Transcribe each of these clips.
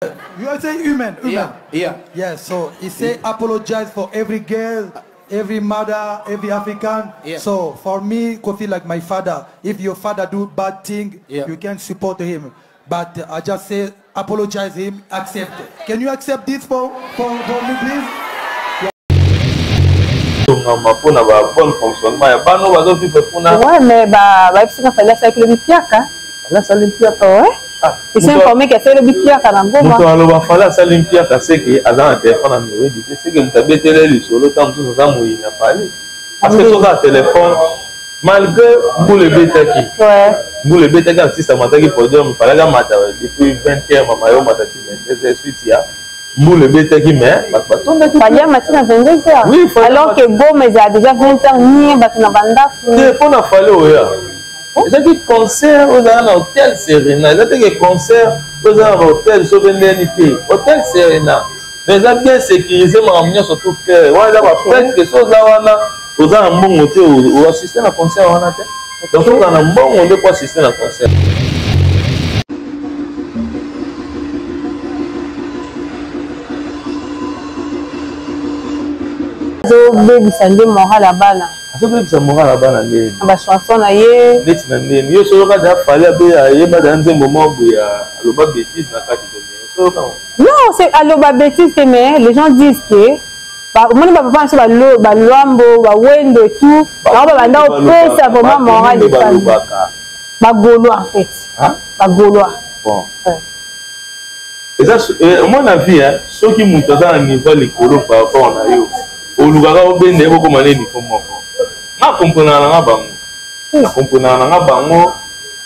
You are saying human, human. Yeah. Yeah, so he say apologize for every girl, every mother, every African. Yeah. So for me, Kofi like my father. If your father do bad thing, you can support him. But I just say apologize him, accept. Can you accept this for me, please? Tongama mpona ba bonne fonctionnement ya bana oyo bazovivre kuna. Ouais, mais bayebisaka Fally asalaki lobi piaka. Fally asali mpiaka? Ouais. Ils sont informés qu'asali lobi piaka na Goma. Moto aloba Fally asali mpiaka, seke aza na telefone na Android te, seke moto abetele lisolo ntango mosusu aza moyini ya Fally, parce que soki aza telefone, malgré mbula ebetaki, mbula ebetaki, artiste amataki podium, Fally amata depuis 20 heures, mama yo omata ti 22 heures, suite ya mbula ebetaki, mais bato batondaki. Fally amati na 22 heures? Oui, Fally. Alors que Goma ezala déjà 20 heures nie, bato na bandako. Te, mpo na Fally oya ezalaki concert oyo ezala na Hotel Serena, eza teke concert oyo eza na bahotel soki ndeni te. Hotel Serena, mais eza bien sécurisé, makambo nyonso tout clair. Wana eza bafête ke so oza wana, oza na mbongo te, oassiste na concert wana te. Donc oza na mbongo nde po assiste na concert. Azobebisa nde moral ya bana. Azobebisa moral ya bana ndeni? Na bachanson na ye. Neti na ndeni yo soyoka deja Fally abe ayeba deja nzembo moko boye, aloba bétise na kati to soyoka? Non, c'est aloba bétise te, mais les gens disent que omoni bapapa na biso balwambo, bawendo et tout, bango babanda kopesa vraiment moral. Balobaka. Bagaulois en fait. Bagaulois. Bon, eza omona vie, soki moto aza na niveau ya likolo par rapport na yo, olukaka obenda ye bokoma nde niveau moko. Nga comprenaka nanga bango, nacomprenaka nanga bango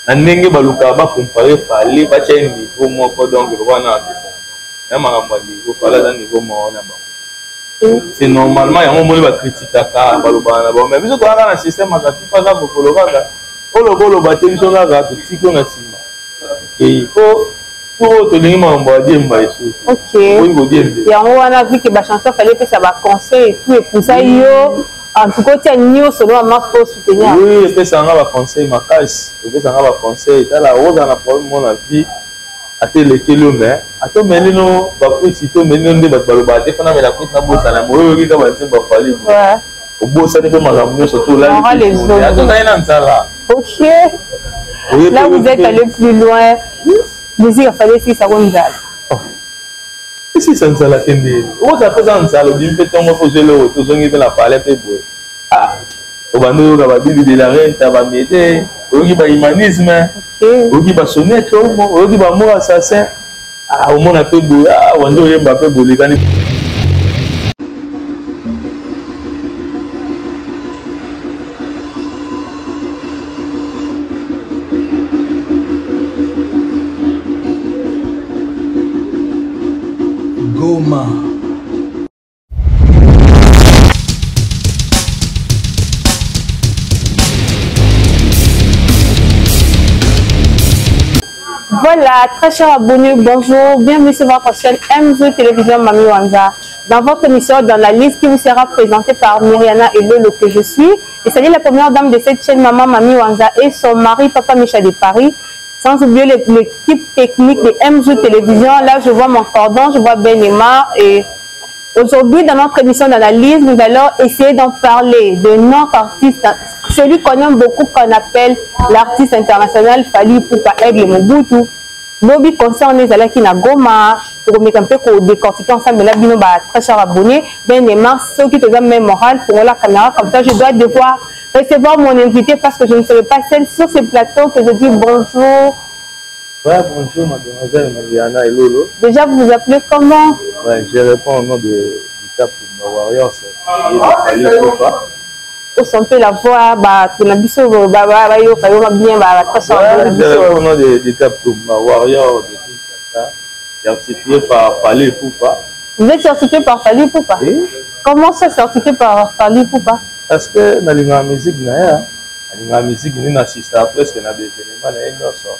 na ndenge balukaka bacompare Fally, batya ye niveau moko. Donc lokola na artiste na makambo ya niveau, Fally aza niveau moko na bango, c'est normalement. Yango omoni bakritikaka, balobaka na bango, mais biso toyaka na système aka tupa aza kokolo kaka oloba oloba te, biso kaka totiki na nsima ei po po tolingi makambo ya diemba esusu. Oyi kodiembe. Yango wana, vu que bachanson Fally epesa baconseil et tout, epusa yo en tout cas otia nyonso no mama po soutenir. Oui, epesaka nga baconseil makasi, epesaka nga baconseil. Tala, ozala na problème mo na vie, ata elekeli yo, mais ata omeli no bakwiti te, omeli no nde bato balobaka te, fana mela kwiti nabosana mo oyoki ka banzembo ya Fally, obosani mpe makambo nyonso to olali, ata ozali na nzala. Ok, là vous êtes allé plus loin. Musique ya Fally esisako nzala? Esisa nzala te. Ndeni okozala mpe oza nzala, obimi mpe ntongo mpe ozwi eloko, tozongi mpe na palais mpe boye, obandi oyoka babibi de la renta, bamiete, oyoki bahumanisme, oyoki basonete omo, oyoki bamour assassin, omona mpe boye wandi oyemba mpe bolekani. Goma. Voilà, très chers abonnés, bonjour, bienvenue sur votre chaîne MZ Télévision Mami Wanza. Dans votre émission, dans la liste qui vous sera présentée par Myriana et Lolo que je suis. Et c'est la première dame de cette chaîne, Maman Mami Wanza, et son mari, Papa Michel de Paris. Sans oublier l'équipe technique de MZ Télévision. Là, je vois mon cordon, je vois Ben Emma. Et aujourd'hui, dans notre émission d'analyse, nous allons essayer d'en parler de notre artiste, celui qu'on aime beaucoup, qu'on appelle l'artiste international Fally Ipupa Aigle Mobutu. Lobi concert ezalaki na Goma, tokomeka mpe kodécortiquer ensemble na bino ba très chers abonnés. Ben Emma, soki toza même moral pour la caméra comme ça, je dois devoir recevoir mon invité parce que je ne serai pas seule sur ce plateau que je dis bonjour. Ouais, bonjour mademoiselle Mariana Elolo. Déjà, vous vous appelez comment? Ouais, je réponds au nom de, du Cap Warriors, Fally Ipupa. Osompe la voix, bato na biso bayoka yoka bien, ba très chers. Ouais, je réponds au nom de, du Cap Warrior de Kinshasa, certifié par Fally Ipupa. Vous êtes certifié par Fally Ipupa? Oui. Comment ça, certifié par Fally Ipupa? Parce que nalingaka musique na ye, nalingaka musique nde nassistaka presque na baévénement na ye nyonso,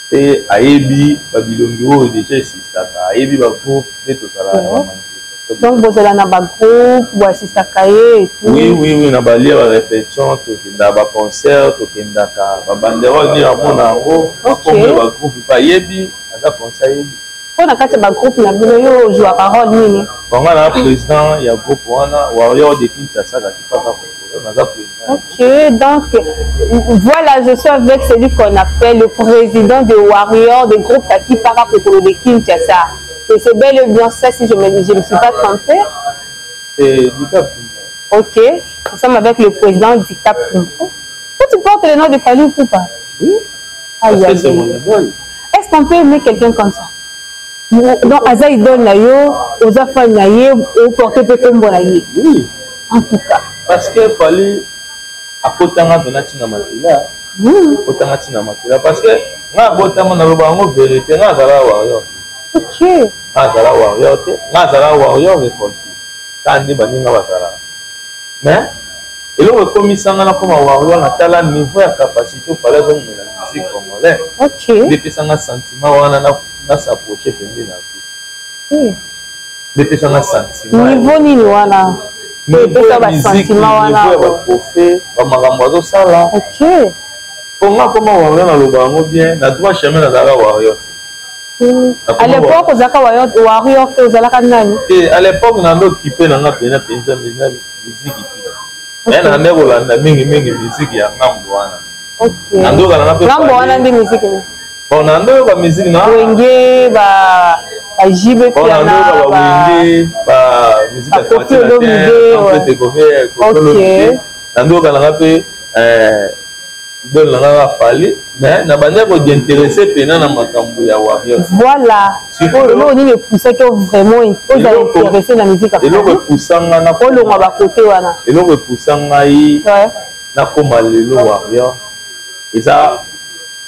mpe ayebi babilongi oyo déjà esistaka, ayebi bagroupe nde tozalaka na bamanifestation. Donc bozala na bagroupe, boassistaka ye et tout? Oui, na balia barépétition, tokendaka baconcert, tokendaka babanderole nde amona yango, bakombe bagroupe mpe ayebi, aza conseil, ayebi. Mpo na kati ya bagroupe na bino, yo ozwaka role nini? Bango na président ya groupe wana, Warrior de Kinshasa, Kakipaka Kokolo, naza président. Ok, donc voilà, je suis avec celui qu'on appelle le président de Warrior de groupe Kakipaka Kokolo de Kinshasa. Et c'est bel et bien ça, si je ne me suis pas trompée. C'est Dicap. Ok, nous sommes avec le président Dicap. Pourquoi tu portes le nom de Fally Ipupa? Oui. Aïe, Parce que c'est aïe. mon idole. Est-ce qu'on peut aimer quelqu'un comme ça? Donc, aza idole na yo, oza fan na ye, oporte mpe kombo na ye. Oui. En tout cas. Parce que Fally akotanga mpena ntina makila. Akotanga ntina makila parce que nga abotama, naloba yango vérité, nga azala warrior. Ok. Nga azala warrior te, nga azala warrior récolté. Kaka nde baninga bazalaka. Mais eloko ekomisanga nakoma warrior, natala niveau ya capacité Fally azomela musique congolais. Ok. Nde epesanga sentiment wana na s'approche pembeni na artiste. Nde epesanga sentiment. Niveau nini wana? Niveau Epesa ya ba musique, sentiment wana. niveau ya batrophée, bamakambo azosala. Ok. Po nga koma warrior, naloba yango bien, na droit chemin nazalaka warrior. À l'époque, ozalaka warrior te, ozalaka nani? Te, à l'époque nando okipe nanga pena mpenza mpenza musique te. Mais nande kolanda mingimingi musique ya ngambo wana. Ok. Nandoka nanga mpe Ngambo Fally. wana nde musique nini? Bon, nandoyoka musique na Wenge, ba JB Bon, Piana, nandoyoka ba Wenge, ba musique ya ba Koffi Quartier Latin, Olomide, Temple ouais. de Koffi, Koffi Ok. Olomide. Nandoyoka nanga mpe idole nanga kaka Fally, mais na bandi kodinteresse pena na makambo ya Warrior. Voilà. Sikoyo, Eloko nini epusaki yo vraiment ozala intéressé na musique ya eloko Fally? epusanga na Olongwa bakote wana. Eloko epusa ngai nakóma lelo warrior eza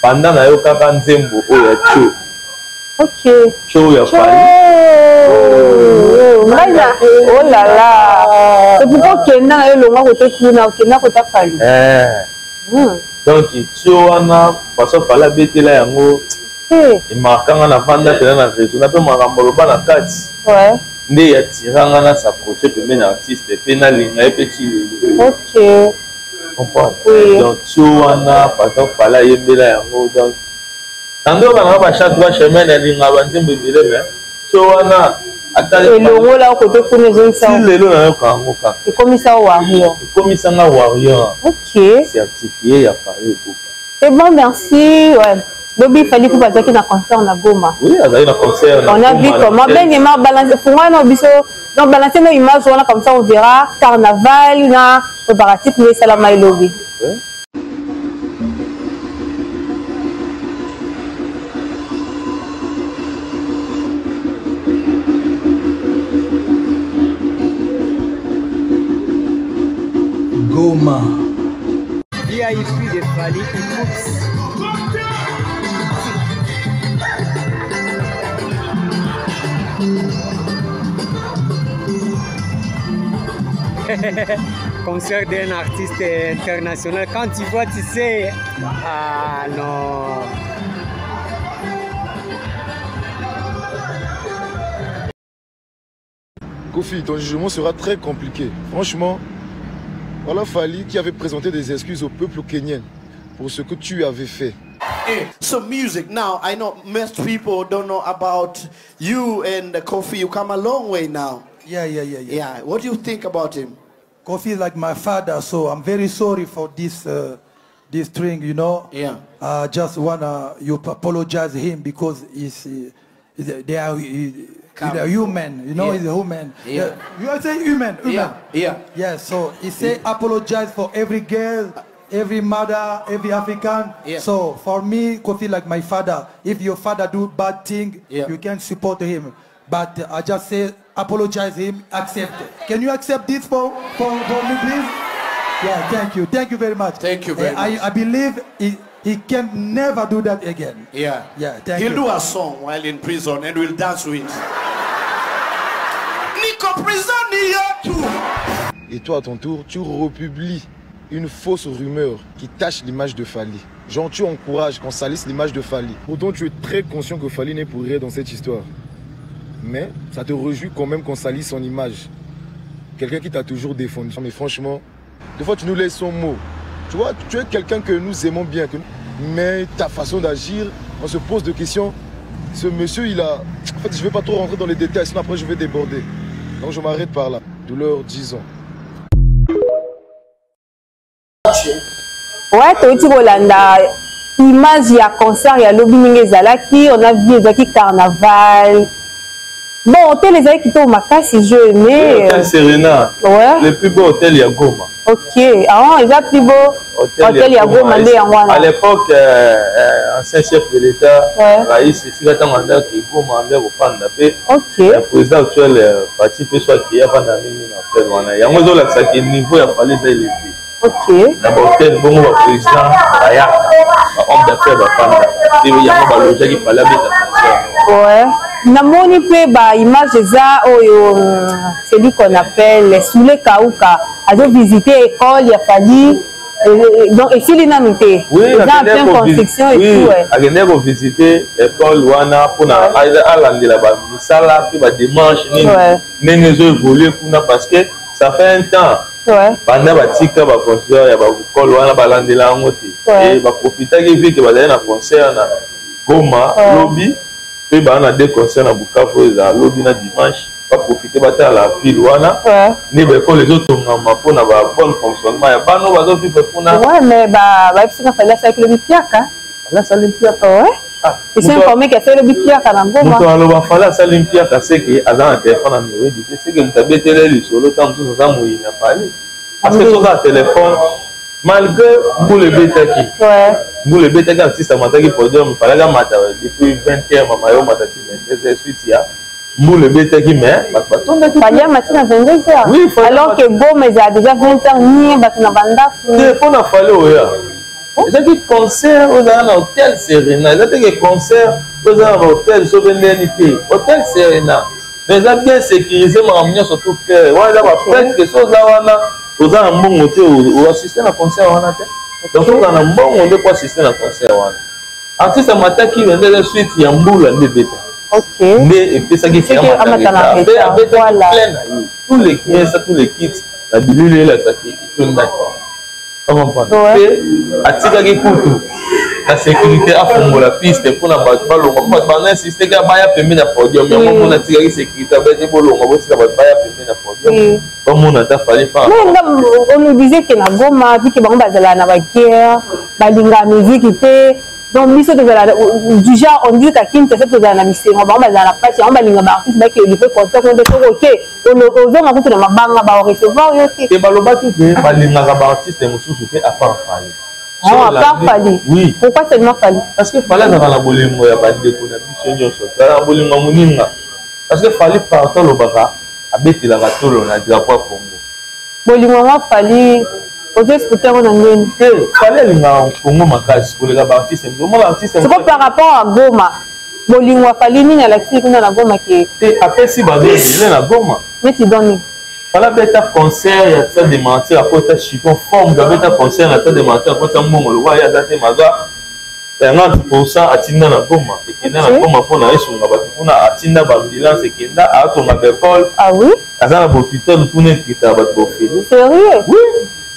banda nayokaka nzembo oyo ya Tio. Ok. Tio ya Fally. Tio. Ngai na oh là là. C'est pourquoi okenda na yo longwa kote kuna, okenda kota Fally. Donc Tio wana, façon Fally abetela yango, emarkanga, navanda mpena na réseau na mpe makambo aloba na kati. Nde yatiranga na s'approche pembeni ya artiste mpe nalinga ye mpe ti lelo. Ok. Comprendre? Oui. Donc Tio wana, façon Fally ayembela yango, donc nandoka nanga bachaque droit chemin, nalinga banzembo ebele, mais Tio wana ata Elongola kote kuna, ezongisa. Ti lelo nayoka yango kaka. Ekomisa yo warrior. Ekomisanga warrior. Ok. Certifié ya Fally Ipupa. C'est bon, merci. Ouais. Lobi Fally Ipupa azalaki na concert na Goma. Oui, azalaki na concert na On a vu Goma, na comment hôtel. Ben Yema balance pour moi non biso donc balancer nos images wana, comme ça on verra carnaval na préparatif mais salama elobi. Ouais. Goma. VIP de Fally Ipupa. Concert d'un artiste international. Quand tu vois, tu sais. Ah non. Koffi, ton jugement sera très compliqué. Franchement, voilà Fally qui avait présenté des excuses au peuple kenyan pour ce que tu avais fait. Hey, so music, now I know most people don't know about you and Koffi. You come a long way now. Yeah. Yeah, what do you think about him? Koffi is like my father, so I'm very sorry for this thing. I just want to you apologize him because they are, he, Come. he's a human, he's a human. Yeah. Yeah. You are saying human, human. Yeah, yeah. Yeah, so he say apologize for every girl, every mother, every African. Yeah. So for me, Koffi like my father. If your father do bad thing, Yeah. you can support him. But I just say apologize him, accept. Can you accept this for me, please? Yeah, thank you. Thank you very much. Thank you very much. I believe he can never do that again. Yeah. Yeah, thank He'll you. do a song while in prison and we'll dance to it. Nico prison here too. Et toi, à ton tour, tu republies une fausse rumeur qui tache l'image de Fally. Genre, tu encourages qu'on salisse l'image de Fally. Pourtant, tu es très conscient que Fally n'est pour rien dans cette histoire. Mais ça te réjouit quand même qu'on salisse son image. Quelqu'un qui t'a toujours défendu. Mais franchement, des fois, tu nous laisses son mot. Tu vois, tu es quelqu'un que nous aimons bien. Mais ta façon d'agir, on se pose des questions. Ce monsieur, il a... En fait, je vais pas trop rentrer dans les détails, sinon après je vais déborder. Donc je m'arrête par là. Douleur, 10 ans. Ouais, touti kolanda image ya concert ya lobi ndenge ezalaki. On a vu, ezalaki carnaval. Bon, hôtel ezalaki kitoko makasi, je aimé. Hôtel Serena. Ouais. Le plus beau hôtel ya Goma. Ok, ah, eza plus beau hôtel ya Goma nde yango wana. À l'époque, ancien chef de l'État, Raïs, esika ntango andaki Goma, andaki kopanda mpe président actuel parti mpe so akei, avanda mingi na hôtel wana. Yango ezolakisaki niveau ya Fally eza élevé. Na bahôtel bongo, baprésident bayaka, bahomme d'affaires bafanda te, yango balojaki Fally abeta concert. Ouais, namoni mpe baimage eza oyo, celui qu'on appelle Soule Kauka azovisite école ya Fally. Donc esili nanu te, eza en pleine construction et tout. Akendeki kovisite école wana mpona alandela bamisala mpe badémarche nini, ndenge ezoévolue kuna, parce que ça fait un temps banda batika baconstruire ya baécole wana, balandela yango te. E baprofitaki vu que bazali na concert na Goma lobi, mpe baa na deux concert na Bukavu oyo ezala lobi na dimanche, baprofite batala ville wana nde baécole ezotongama mpona babonne fonctionnement ya bana oyo bazovivre kuna. Ouais, mais bayebisika Fally asalaki lobi piaka. Asali mpiaka. Ouais. Ils sont informés qu'asali lobi piaka na Goma. Moto aloba Fally asali mpiaka, seke aza na telefone na Android te, seke moto abetele lisolo ntango mosusu aza moyini ya Fally, parce que soki aza na telefone, malgré mbula ebetaki, mbula ebetaki, artiste amataki podium, Fallaki amata depuis 20 heures, mama yo omata ti 22 heures, suite ya mbula ebetaki, mais bato batondaki. Fally amati na 22 heures? Oui. Alors que Goma ezala déjà 20 heures nie, bato na bandako. Te, mpo na Fally oya, ezalaki concert oyo ezala na Hôtel Serena, eza teke concert oyo eza na bahotel soki ndeni te. Hôtel Serena, mais eza bien sécurisé, makambo nyonso tout clair wana. Eza bafête ke so oza wana, oza na mbongo te, oassiste na concert wana te. Donc oza na mbongo nde po assiste na concert wana. Artiste amataki nde eza suite ya mbula nde ebeta, nde epesaki mpe abetaki plein na ye, tous les pièces, tous les kits na bilili elakisaki etondaki, comprendre. Mpe atikaki kutu na sécurité afongola piste mpona bato balongwa, mpo bato bana insiste kaka baya pembeni ya podium. Yango mpona atikaki sécurité abete, bolongwa, botika bato baya pembeni ya podium, bamona ata Fally fa. On nous disait que na Goma, vu que bango bazala na baguerre, balingaka musique te. Donc biso tozala du genre, on dit qu'à Kinshasa tozala na bisengo, bango bazala na pasi. Yango balinga baartiste bake livre concert kuna te. Soki oke, ozonga kutu na mabanga, baorecevoir yo te. Te, balobaki te balingaka baartiste mosusu te à part Fally. Oh, à part Fally? Oui. Pourquoi seulement Fally? Parce que Fally azalaka na bolingo ya bandeko na biso nyonso, azalaka na bolingo ya moninga, parce que Fally partout alobaka, abetelaka tolo na drapeau ya Congo. Bolingo yango Fally, ozoexplike yango na ndeni? Te, Fally alingaka Congo makasi koleka baartiste. Omona artiste Siko par rapport à Goma, bolingo ya Fally nini alakisi kuna na Goma ke? Te, apesi badon ebele na Goma. Neti don nini? Fally abeta concert ya Stade de Martyr, akota chiffon forme, abeta concert na Stade de Martyr, akota mbongo lokwa ye aza te, mazwa 50 %, atinda na Goma, ekenda na Goma mpona esunga bato kuna, atinda baambulance, ekenda, atonga baekole. Ah oui? Aza na bahôpital kuna, ekitaka bato baofeli. Sérieux? Oui.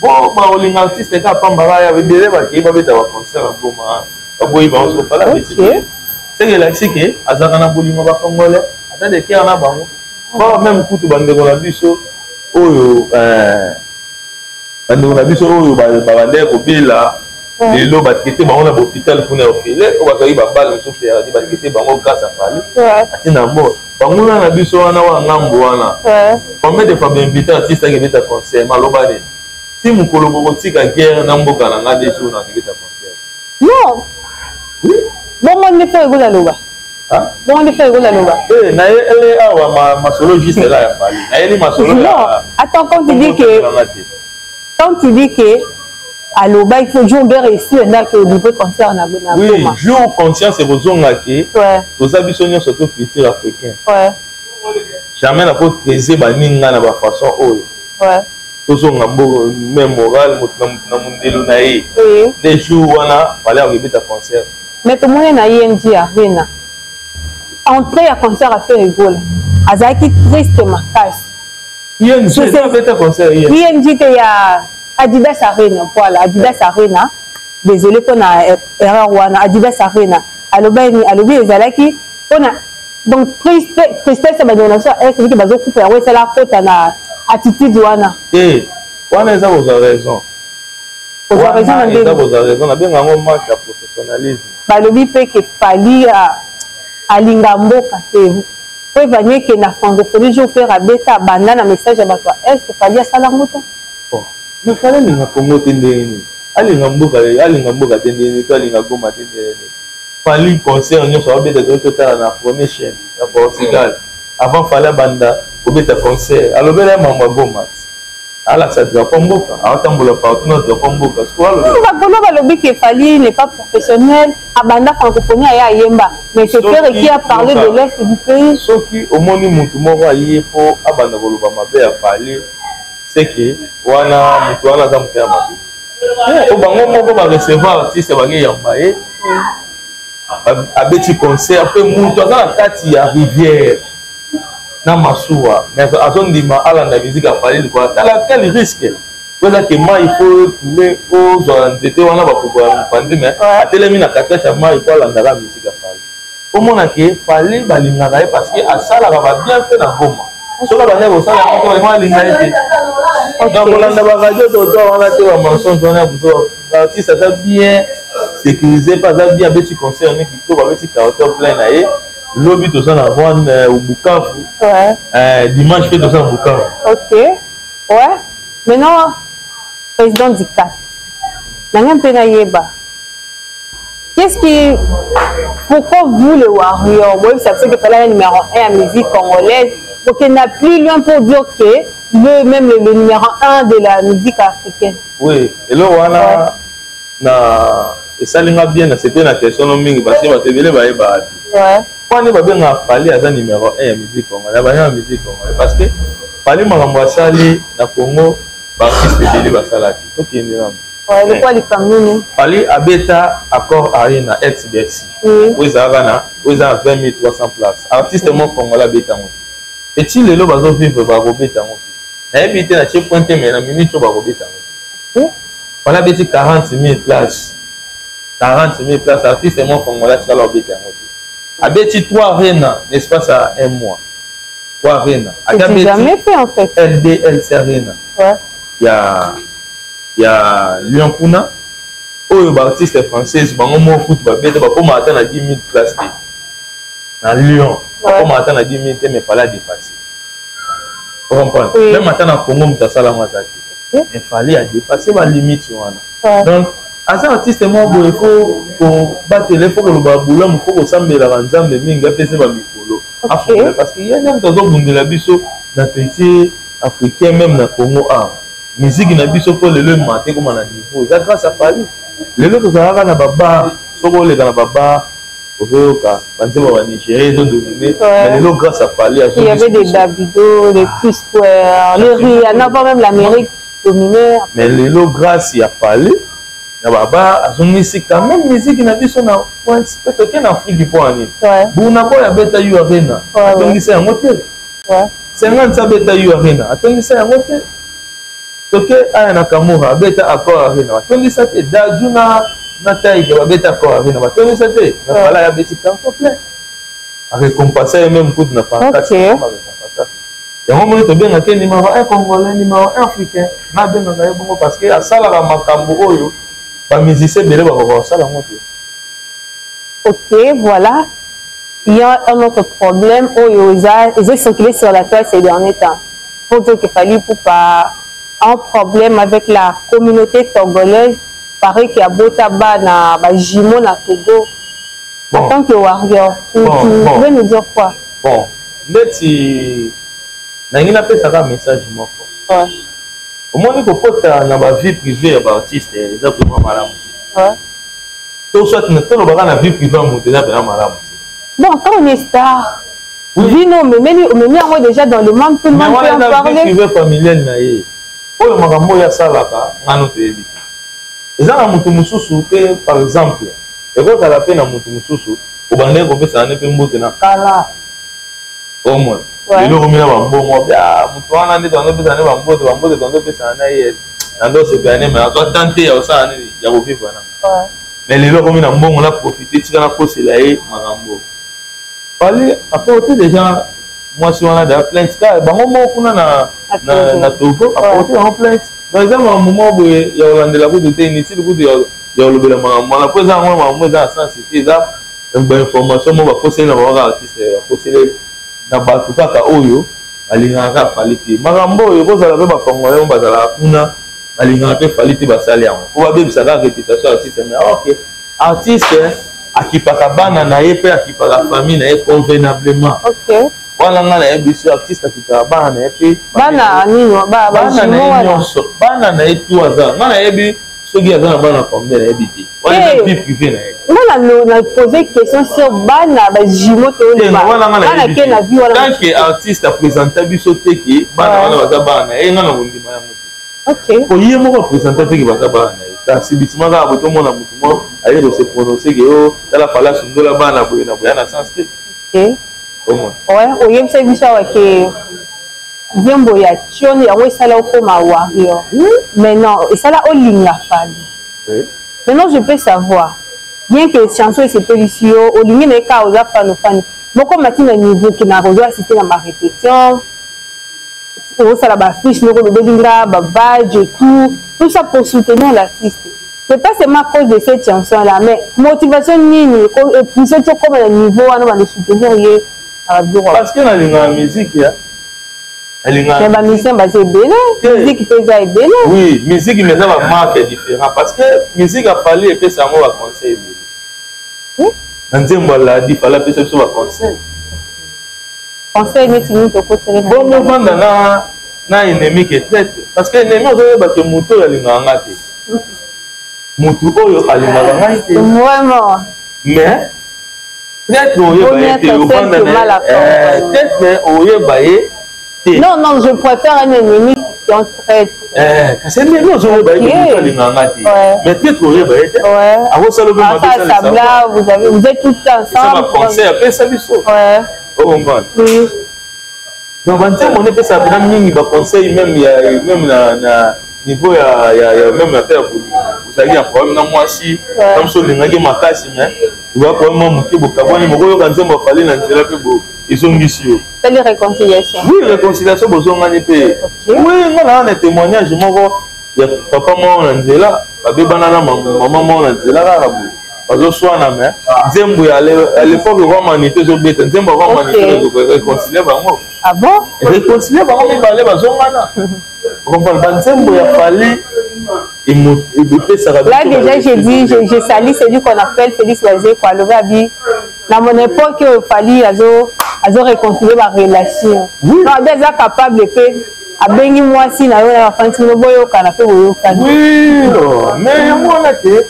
Bon, baolinga artiste kaka pamba, ya ebele bakei babeta baconcert na Goma, baboyi bango. Soko Fally abeti, seke elakisi ke azalaka na bolingo bacongolais, ata de cœur na bango. Bon, même kutu bandeko na biso oyo, bandeko na biso oyo babandaki kobela, lelo batraite bango na bahôpital kuna ya ofele, oyo bazwaki babale mosusu perdi, batraite bango grâce à Fally. Atina mbo banguna na biso wana wa ngambo wana, combien de fois bainvité artiste akebeta concert, maloba nini? Si mokolo bokotika guerre na mboka na nga, nde jour na akebeta concert. Non, bongo nde mpo ekola loba, bongo nde mpo ekola loba. Nayeli awa masolo juste eza ya Fally, nayeli masolo. Non, attends, quand tu dis que aloba il faut jour guerre esila nde ake olivre concert na Oui, jour conscience ekozonga ke toza biso nyonso to culture africain, jamais nakotraise baninga na bafaçon oyo. Tozonga mbo même moral, moto na mondelo na ye, nde jour wana Fally akobeta concert. Mais tomoni na ING Arena, entrée ya concert ya Ferre Gola, azalaki triste makasi. ING abeta concert? ING te, ya Adidas Arena, voilà, Adidas Arena. Désolé mpona erreur wana. Adidas Arena, alobi, alobi ezalaki Pona donc tristesse ya bandeko na biso ya est soki bazokufa yango esala akota na attitude wana. Te, wana eza kozwa raison. Kozwa raison na ndenge eza kozwa raison, nabenga yango manque ya professionnalisme. Balobi mpe ke Fally alinga mboka te. Po evanie ke na francophonie jour Ferre abeta abanda na message ya bato ya est, Fally asala yango te. Bon, mais Fally alinga Congo te ndenge nini? Alinga mboka, alinga mboka te ndenge nini? To alinga Goma te ndenge nini? Fally concert nyonso abeta toki totala na première chaîne ya Portugal. Avant Fally abanda kobeta concert, alobela ye mambo ya Goma. Alakisa drapeau mboka, aotambola partout na drapeau mboka. Bakolo balobi que Fally n'est pas professionnel, abanda francophonie aya ayemba, mais c'est Ferre qui a parlé de l'est du pays. Soki omoni mutu moko aye po abanda koloba mabe ya Fally, c'est que wana mutu wana aza mutu ya mabe. Po bango moko ba recevoir artiste bake yamba ye, abeti concert pe mutu aza na kati ya rivière na masuwa, mais azondima alanda musique ya Fally likolo. Tala quel risque po eza ke mai fo ekule ozwa nzete wana bakokola mopanzi, mais atelemi na katikati ya mai po alandaka musique ya Fally. Omona ke Fally balingaka ye parce que asalaka ba bienfait na Goma. Soki abandaki kosala yango te, balinga balinga ye te. Donc kolanda ba radio trottoir wana te, ba mensonge wana ya buzoba. Artiste aza bien sécurisé mpe aza bien, abeti concert ne kitoko, abeti carton plein na ye. Lobi toza na Rwanda, Bukavu. Dimanche mpe toza na Bukavu. Ok. Ouais. Maintenant, président Dicap, nanga mpe nayeba. Qu'est-ce qui. Pourquoi vous, les Warriors, vous savez que c'est le numéro 1 à musique congolaise, donc il n'a plus loin pour dire que le, même le numéro 1 de la musique africaine. Oui, et là, on a. Na esalinga bien na c'était na question no mingi parce que bato ebele bayebaka te. Wana babengaka Fally aza numéro 1 ya musique congolaise, banya ya musique congolaise parce que Fally makambo asali na Congo ba artiste ebele basala te. Tokende nano. Ouais, lokola likambo nini? Fally abeta Accor Arena ex Bercy. Oyo ezalaka na oyo eza na 20300 places. Artiste moko congolais abeta yango te. Eti lelo bazo vivre bakobeta yango te. Nayebi te na tie point te mais na minute oyo bakobeta yango te. Fally abeti 40 000 places. 40 000 places artiste moko congolais atikala kobeta yango te. Abeti 3 arena l'espace ya un mois. 3 arena. C'est jamais fait en fait. LDLC Arena. Ouais. Ya Lyon kuna oyo ba artiste française bango moko kutu babeta bakoma ata na 10 000 place te na Lyon, bakoma ata na 10 000 te, mais Fally a dépassé. Comprendre? Même ata na Congo moto asala yango aza te, mais Fally a dépassé ba limite wana. Donc aza artiste moko boye, faut kobatela, faut koloba bolamu, faut kosambelaka Nzambe mingi apesa ba mikolo afongola, parce que ye nde moto azobundela biso na petit africain, même na Congo awa. Musique na biso po lelo emate ekoma na niveau eza grâce à Fally. Lelo tozalaka na babar, soki oleka na babar ozoyoka banzembo ba Nigeria ezodomine, mais lelo grâce à Fally il y avait des Davido, des Chris Square, les Rihanna, voire même l'Amérique dominait. Mais lelo grâce ya Fally na babar azongisi quand même musique na biso na pointe pe toke na Afrique mpo ya nini? Burna Boy abeta U Arena, atongisa yango te. 50 abeta U Arena, atondisa yango te. Toke aya na Kamura abeta Accor Arena, batondisa te. Dadju na Taïga babeta Accor Arena, batondisa te. Na Fally abeti carton plein. A récompenser ye même kutu na pancarte. Yango moni tobengaka ye numéro 1 congolais, numéro 1 africain. Na abengaka ye bongo parce que asalaka makambo oyo ba musiciens ebele bakoka kosala yango te. Ok, voilà. Il y a un autre problème oyo eza circulé sur la toile ces derniers temps. Pour dire qu'il fallait pour pas un problème avec la communauté togolaise, paraît qu'il y a Botaba na ba jumeaux na Togo. Bon. En tant que warrior, tu veux nous dire quoi? Bon, ndeti nangi napesaka message moko. Omoni kokota na ba vie privée ya ba artiste eza vraiment malamu te. To soit na tolobaka na vie privée ya moto eza mpenza malamu te. Bon, quand on est star, vino omemeli omemi yango déjà dans le monde, tout le monde peut en parler. Vie privée familiale na ye oyo makambo oyo asalaka ngano toyebi te. Eza na moto mosusu te, par exemple ekozala mpe na moto mosusu obandaki kopesana ne mpe mbote na kala omona lelo okomi na bambongo moto wana nde tozopesana ne bambote bambote tozopesana na ye na ndo osepela ne me azwa tan te ya kosala nini ya kovivre na. Mais lelo akomi na mbongo na profite tika nakosela ye makambo. Fally aporte déjà mwasi wana da plainte kaka bango moko kuna na na, na Togo aporte yango plainte. Donc eza makambo moko boye ya kolandela kutu te, inutile kutu ya kolobela makambo wana mpo eza yango makambo eza na sens te, eza bainformation moko bakoseli na bango kaka artiste, bakoseli na bato kaka oyo balingaka kaka Fally te. Makambo oyo ekozala mpe bacongolais oyo bazalaka kuna balingaka mpe Fally te, basali yango mpo babebisa kaka réputation ya artiste. Mais ok, artiste akipaka bana na ye mpe akipaka famille na ye convenablement. Wana ngai nayebi so artiste akipaka bana na ye mpe bana nini, bana na ye nyonso, bana na ye tu aza. Ngai nayebi soki aza na bana combien, nayebi te, wana eza vie privée na ye. Nga na pose question sur bana bajumeau tolobana ke na vie wana. Tant que artiste apresenta biso te ke bana wana baza bana na ye, ngai na kondima yango te. Po ye moko apresenta te ke baza bana na ye, kasi bitima kaka boye tomona motu moko aye kose prononce ke o tala Fally asundola bana boye na boye, na sens te. Oyebisaki biso awa ke nzembo ya Tione yango esala okoma warrior. Maintenant esala olinga Fally. Maintenant je peux savoir, bien que chanson esepelisi yo, olingi na ye kaka, oza fan ofani moko mati na niveau ke na ozo assister na barépétition, osala baaffiche moko, olobeli nga babadge et tout, tout ça pour soutenir l'artiste. C'est pas seulement à cause de cette chanson là, mais motivation nini epousser ti okoma na niveau wana bando soutenir ye na babiloko? Parce que nalingaka musique ya Mais bamusicien baza ebele, musique mpe eza ebele. Oui, musique, mais eza bamarque différent, parce que musique ya Fally epesa yango baconseil ebele. Na nzembo aladi, Fally apesa biso baconseil. Conseil neti nini tokoteli? Bongo vanda na ennemi ke traître, parce que ennemi ozoyeba ke motu oyo alingaka nga te, motu oyo alingaka ngai te. Vraiment. Mais traître oyeba ye te, ovanda na traître oyeba ye te. Non, non, je préfère un ennemi qu'un traître. Kasi ennemi ozoyeba ye ke motu alingaka nga te, mais traître oyeba ye te, akosala obe mabe. Vous êtes tout ensemble. Conseil apesa biso, ocomprendre? Donc banzembo nde epesaka mpena mingi baconseil, même ya même na niveau ya même ata ya bolingo. Ozalaki na problème na mwasi na moso, olingaki makasi, mais oza problème mwa moke, bokabwani, mokoyoka nzembo ya Fally na nzela mpe ezongisi yo. Tali réconciliation. Oui, réconciliation, bozongani mpe. Oui, nga naa na témoignage moko ya papa moko na nzela, babebana na mama moko na nzela kaka boye, bazoswana, mais nzembo ya à l'époque Roi Manito ezobeta, nzembo ya Roi Manito réconcilie bango. Ah bon? Réconcilie bango mibale, bazongana. Comprendre, banzembo ya Fally epesaka. Là déjà j'ai dit, je salue celui qu'on appelle Félix Wazekwa, alobi abi na mon époque oyo Fally azo réconcilier barelation. Non, abi aza capable mpe abengi mwasi na yo na bafandi bino, boyokana mpe boyokani. Oui, mais yango wana te,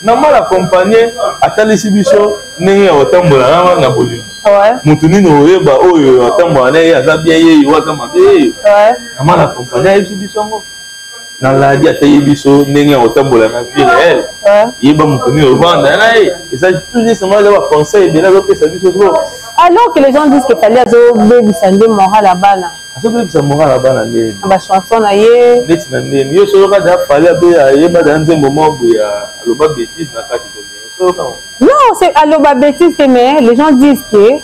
na mal accompagné atalisi biso ndenge ya kotambola na bolingo. Motu nini oyeba oyo atambola na ye aza bien, ye yo aza mabe, ye na mal accompagné ayebisi biso yango. Na ladi atayi biso ndenge ya kotambola na vie réelle, yeba motu nini ovanda na ye. Eza tout justement, eza baconseil ebele azopesa biso so. Alors que les gens disent que Fally azobebisa nde moral ya bana. Azobebisa moral ya bana ndeni? Na bachanson na ye. Neti na ndeni yo soyoka da Fally abe ayeba da nzembo moko boye, aloba bétise na kati to ndenge soyoka? Non, c'est aloba bétise te, mais les gens disent que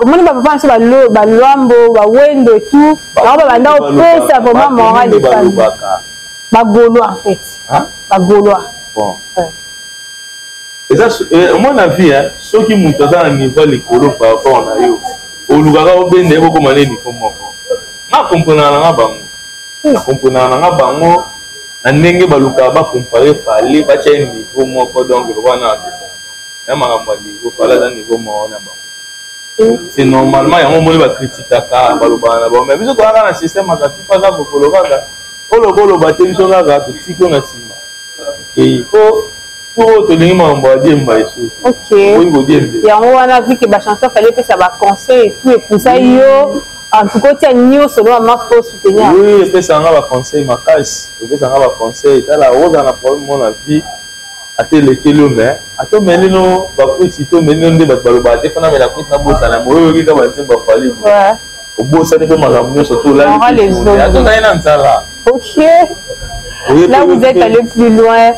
omoni bapapa na biso balwambo, bawendo et tout, bango babanda kopesa vraiment moral. Balobaka. Bagaulois, en fait bagaulois. Bon, eza omona vie, soki moto aza na niveau ya likolo par rapport na yo, olukaka obenda ye bokoma nde niveau moko. Nga comprenaka nanga bango, nacomprenaka nanga bango na ndenge balukaka bacompare Fally, batya ye niveau moko. Donc lokola na artiste na bango na makambo ya niveau, Fally aza niveau moko na bango, c'est normalement. Yango omoni bakritikaka, balobaka na bango, mais biso toyaka na système aka tupa aza kokolo kaka oloba oloba te, biso kaka totiki na nsima okei po po tolingi makambo ya diemba esusu. Oyi kodiembe. Yango wana, vu que bachanson Fally epesa baconseil et tout, epusa yo en tout cas otia nyonso no mama po soutenir. Oui, epesaka nga baconseil makasi, epesaka nga baconseil. Tala, okozala na problème mo na vie, ata elekeli yo, mais ata omeli no bakwiti te, omeli no nde bato balobaka te, fana mela kwiti nabosana mo oyoki ka banzembo ya Fally, obosani mpe makambo nyonso to olali ata ozali na nzala. Ok, là vous êtes allé plus loin.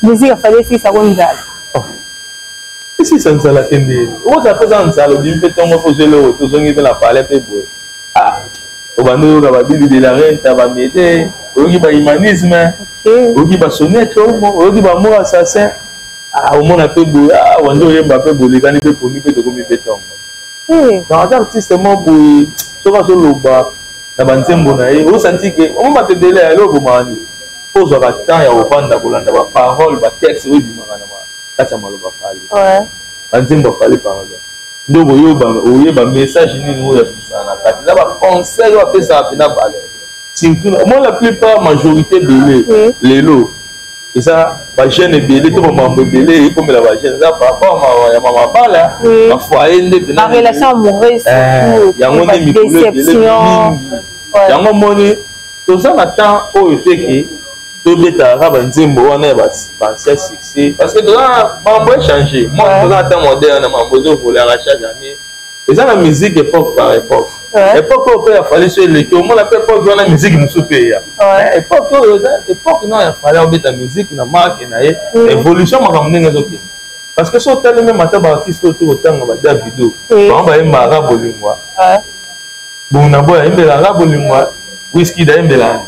Musique ya Fally esilisa ko nzala? Esisa nzala te nde okozala mpe oza nzala, obimi mpe ntongo mpe ozwi eloko te, ozongi mpe na palais mpe boye, ah, obandi oyoka babibi de la renta, bamete, oyoki bahumanisme, oyoki basonete, omo oyoki bamour assassin, ah, omona mpe boye, ah, wandi oyemba mpe bolekani mpe pongi mpe tokomi mpe ntongo. Donc aza artiste moko boye, soki azoloba na banzembo na ye, osanti ke omo bato ebele ya eloko bomaka nini, mpo ozwaka temps ya kovanda kolanda baparole, batexte oyo ebimaka na kati ya maloba Fally, banzembo ya Fally, par exemple, nde okoyoba oyeba message nini oyo abimisaka na kati, eza baconseil oyo apesaka mpena bato, surtout omoni la plupart, majorité ebele lelo eza bajeune ebele to bamambo ebele ekomela bajeune, eza par rapport ya mamabala, bafoyer nde mpena yango nde mikolo ebele mingi. Yango omoni toza na temps oyo teke tobetaka kaka banzembo wana ya baancien succès, parce que toza mambo échange moi, toza na temps moderne, mambo ezovolaka chaque année. Eza na musique époque par époque. Époque oyo mpe ya Fally so eleki, omona mpe époque wana musique mosusu mpe eya. Époque oyo eza époque na ya Fally, obeta musique na marque na ye, évolution makambo ndenge ezokende, parce que so otali meme ata baartiste oyo tokotanga, ba Davido, bango bayembaka bolingwa Burna Boy ayembelaka bolingo, Wizkid ayembelaka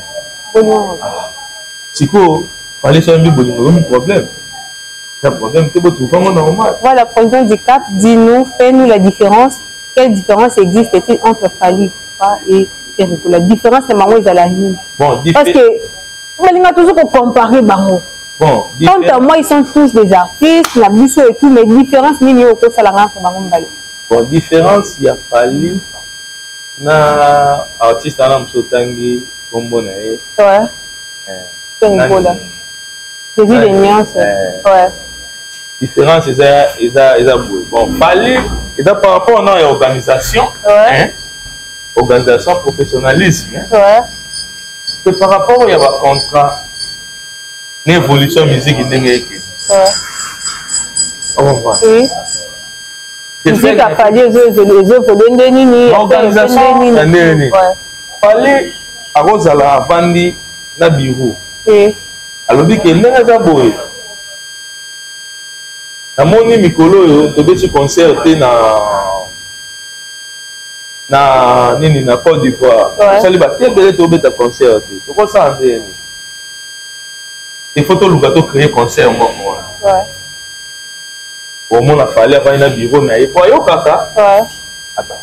sikoyo Fally so ayembi bolingo, ekomi problème, eza problème te, botrouve yango normal. Voilà, président du Cap, dis-nous, fais-nous la différence. Quelle différence existe-t-il entre Fally et Ferre? La différence, c'est bango ezala nini? Bon, parce que balinga toujours kocomparer bango. Bon, quant à moi, ils sont tous des artistes na biso et tout, mais différence nini oyo okosalanga entre bango mibale? Bon, différence ya Fally na artiste wana mosusu otangi nkombo na ye. Ouais. Jésus de nuance. Ouais. Différence eza boye. Bon, Fally eza par rapport na ya organisation. Hein? Organisation, professionnalisme. Hein? C'est par rapport ya ba contrat na évolution ya musique ndenge ekende. Oui. Musique ya Fally ezoévolue nde nini? Organisation ya ndenge nini? Fally akozala avandi na bureau, alobi ke ndenge eza boye, namoni mikolo oyo tobeti concert te na nini, na Côte d'Ivoire, tosali bato ebele, tobeta concert te, tokosala ndenge nini? Il faut toluka tocréer concert moko wana. Omona Fally avandi na bureau na ye po ayokaka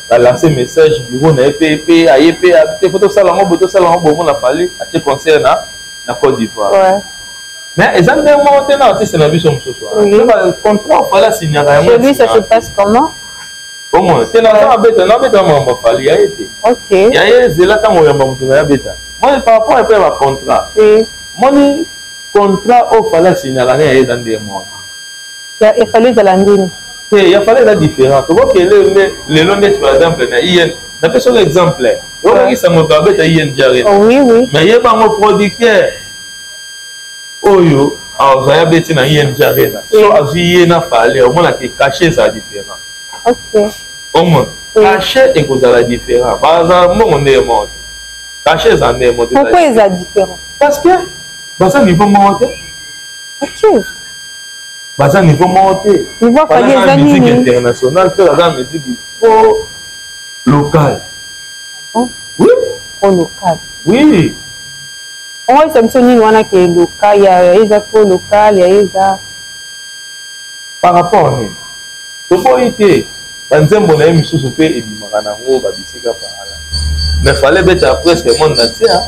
balance message, bureau na ye mpe aye mpe te, faut tosala yango boye, tosala yango boye. Omona Fally atie concert na Côte d'Ivoire, mais eza ndenge moko te na artiste na biso mosusu. Contrat Fally asignaka yango. Chez lui, ça se passe comment? Omona te, naza abeta, nabeta makambo ya Fally ya ye te. Ya ye ezela ntango oyamba moto na ye abeta. Moni par rapport epe ya bacontrat, moni contrat oyo Fally asignaka na ya ye eza ndenge moko. Ya Fally ezala ndini? Te, ya Fally eza différent. Tokokele nde lelo ndeti par exemple na in, napesi oyo exemple, oyokaki sango to abeta ING Arena. Oui, oui. Mais yeba yango, producteur oyo azali abeti na ING Arena, so azwi ye na Fally, omonaka cachet ezala différent. Omona cachet ekozala différent, bazala mbongo ndenge moko te, cachet ezala ndenge moko te. Pourquoi eza différent? Parce que baza niveau moko te. Baza niveau moko te. Niveau Fally eza musique nini? Internationale mpe baza musique trop locale. Oui. Trop local? Oui. Oyebisa biso nini wana ke local ya eza trop local, ya eza? Par rapport nini, toboyi te, banzembo na ye misusu mpe ebimaka nango babisika pahala, mais Fally ebetaka presque monde entier.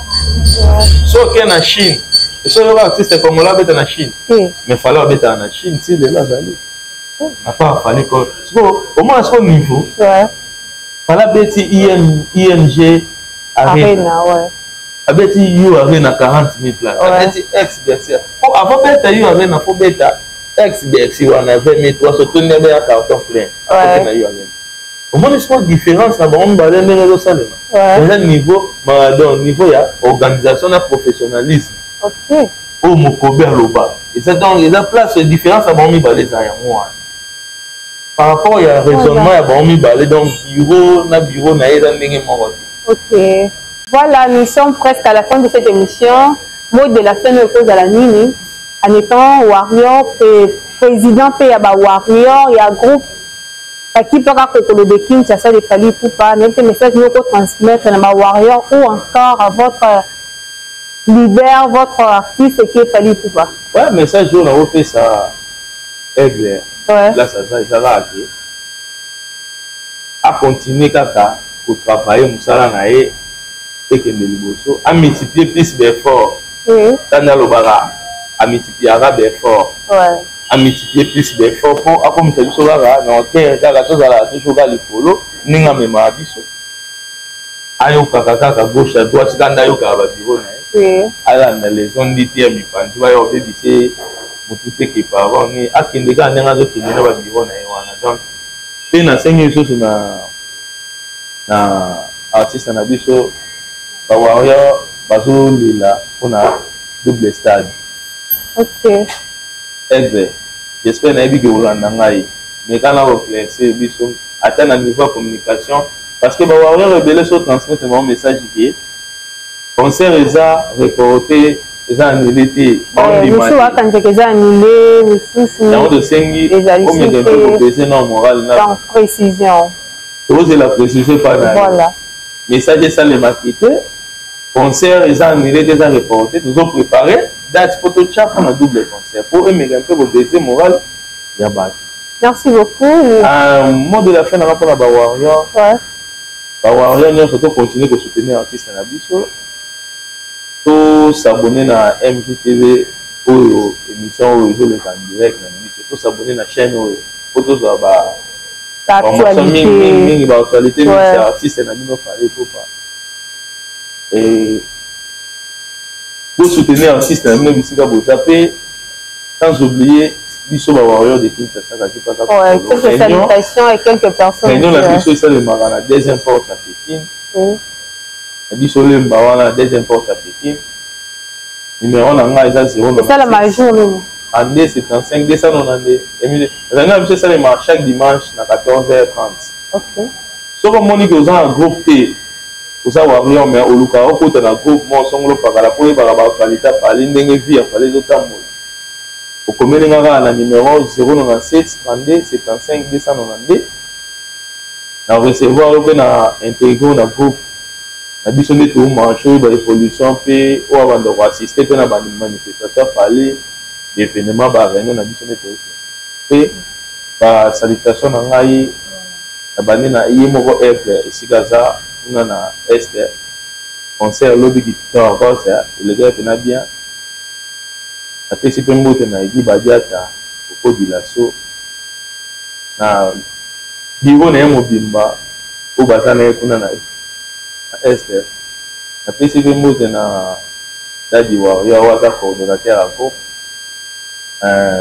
So oke na Chine, so oyoka artiste congolais abeta na Chine? Mais Fally abetaka na Chine ti lelo, azali à part Fally ko siko omona siko niveau Fally abeti ING Arena, abeti U Arena 40 000 places, abeti ex Bercy. Po avant beta U Arena, faut beta ex Bercy wana 20 300, tondi abe ya carton plein oke na U Arena. Omoni siko différence na bango mibale ndenge ezosalema, eza niveau, donc niveau ya organisation na professionnalisme oyo mokobe aloba eza. Donc eza place différence na bango mibale eza yango wana, par rapport ya raisonnement ya bango mibale. Donc bureau na bureau na ye eza ndenge moko te. Ok. Voilà, nous sommes presque à la fin de cette émission. Mot de la fin, nous la nini. En étant warrior, Président mpe ya ba warrior ya groupe Bakipaka Kokolo de Kinshasa de Fally Ipupa, nayebi te message moko transmettre na ba warrior ou encore à votre leader, votre artiste qui est Fally Ipupa. Ouais, message oyo nakopesa Aigle, place aza, eza kaka ke acontinue kaka kotravaille mosala na ye ekende liboso, amultiplie plus baeffort. Tani alobaka amultipliaka baeffort, amultiplie plus baeffort mpo akomisa biso kaka na hauteur, kaka tozala toujours kaka likolo ndenge amemaka biso. Ayokaka kaka gauche à droite, kaka nde ayokaka babiro na ye, alanda les ondes te ya mipanzi baya kobebisa motu te ke parent ni akende kaka ndenge azokende na babiro na ye wana. Donc mpe nasengi lisusu na artiste na biso, ba warrior bazolela mpona double stade. Aigle, j'espère nayebi ke kolanda ngai, mais kana koéclaircir biso ata na niveau ya communication, parce que ba warrior ebele so transmettre bango message ke concert eza reporté, eza annulé te. Mosusu bakanisaka eza annulé, mosusu yango tosengi omeka mpe kopese na moral na donc précision. Tozela précision epai na yo. Message esalemaki te, concert eza annulé te, eza reporté. Tozoprépare date mpo totya mpona double concert mpo emeka mpe kobese moral ya bato. Merci beaucoup. Mot de la fin nanga mpona bawarrior, bawarrior nyonso, tocontinue kosoutenir artiste na biso, tosabone na MGTV oyo, émission oyo ezoleka en direct na minute, tosabone na chaîne oyo mpo tozwa ba formation mingi mingi mingi, baactualité mingi ya artiste na bino Fally Ipupa. Bosoutenir artiste na bino bisika boza, mpe sans oublier biso ba warrior de Kinshasa kati paka. Ouais, quelques salutations et quelques personnes. Réunion na biso esalemaka na deuxième porte ya Pékin na biso lemba wana, na deuxième porte ya Pékin. Numéro na ngai eza 0 Esalama jour nini? 32 75 292. Réunion na biso esalemaka chaque dimanche na 14h30. Soki omoni ke oza na groupe te, oza warrior mais olukaka okota na groupe moko songolo pakala mpo oyebaka baactualité afali, ndenge vie afali ezotambola, okomeli nga kaka na numéro 097 32 75 292, na recevoir yo mpe na intégrer na groupe na biso nde tomarche, oyo baévolution mpe oyo abanda koassiste mpe na bamanifestation afali, baévénement, baréunion na biso nde tookende. Mpe basalutation na ngai na bandi na ye moko Aigle, esika aza kuna na Est. Concert lobi kitoko, elekaki mpena bien. Napesi mpe mbote na Edi Badiata Okodilaso na biro na ye mobimba oyo baza na ye kuna na Est. Napesi mpe mbote na Dadi Warrior oyo aza coordonnateur ya groupe.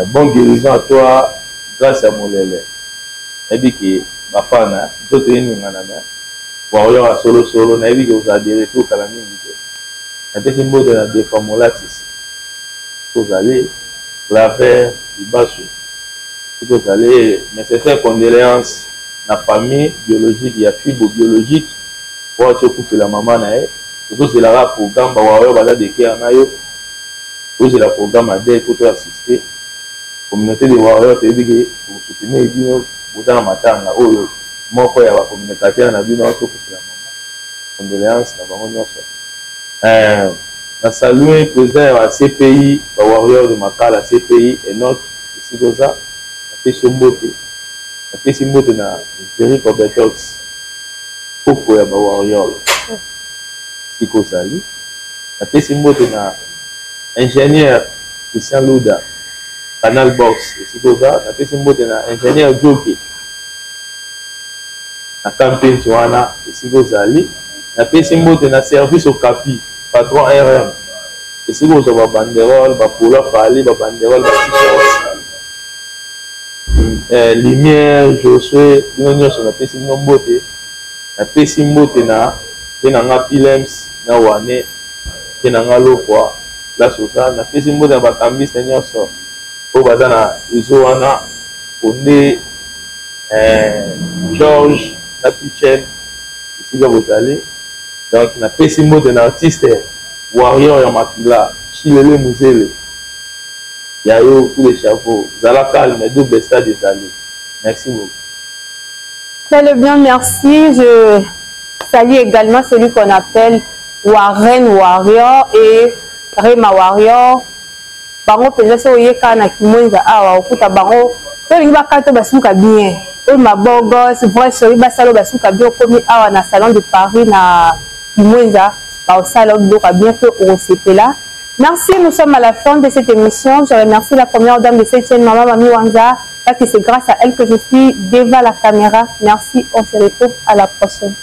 Bon guérison à toi, Grâce ya Molele. Nayebi ke bafana nzoto eningana, me warrior ya solosolo, nayebi ke ozala de retour kala mingi te. Napesi mbote na Defa Molatis, ozali Claver Libasu, soki ozali. Nécessaire condoléance na famille biologique ya Fibo biologique oyo ati okufela mama na ye. Tozozelaka programme, bawarrior baza de cœur na yo, tozela programme ya deuil po to assister communauté de warrior. Toyebi ke tokosoutenir bino, boza na matanga oyo moko ya bacommunicateur na bino ati okufela mama. Condoléance na bango nyonso. Na salue président ya ba CPI, ba warrior de Makala, CPI Enoch, esika oza, napesi yo mbote. Napesi mbote na Jerry Cobetox, koko ya ba warrior, esika ozali. Napesi mbote na ingénieur Christian Luda, Canal Box, esika oza. Napesi mbote na ingénieur Joki na campagne wana, esika ozali. Napesi mbote na service Okapi, patron RM, esika ozwa babanderole, bapolo afali, babanderole, ba-t-shirt, Lumière Josue, bino nyonso napesi bino mbote. Napesi mbote na mpe na nga Pilems na Wane mpe na nga Lokwa, place oza. Napesi mbote na bakambiste nyonso oyo baza na réseau wana, Konde, George na Pichen, esika bozali. Donc napesi mbote na artiste warrior ya makila Chilele Muzele. Ya yo coup de chapeau zala calme double stade ezali merci beaucoup. Très bien, merci. Je salue également celui qu'on appelle Warren Warrior et Rema Warrior. Bango penza so oyeka na Kimwenza awa okuta bango so olingi bakata basuka bien. Oyo mabogos, vrai chéri basala basuka bien okomi awa na salon de Paris na Kimwenza baosala biloko bien pe okosepela. Merci, nous sommes à la fin de cette émission. Je remercie la première dame de cette chaîne, Maman Mami Wanza, parce que c'est grâce à elle que je suis devant la caméra. Merci, on se retrouve à la prochaine.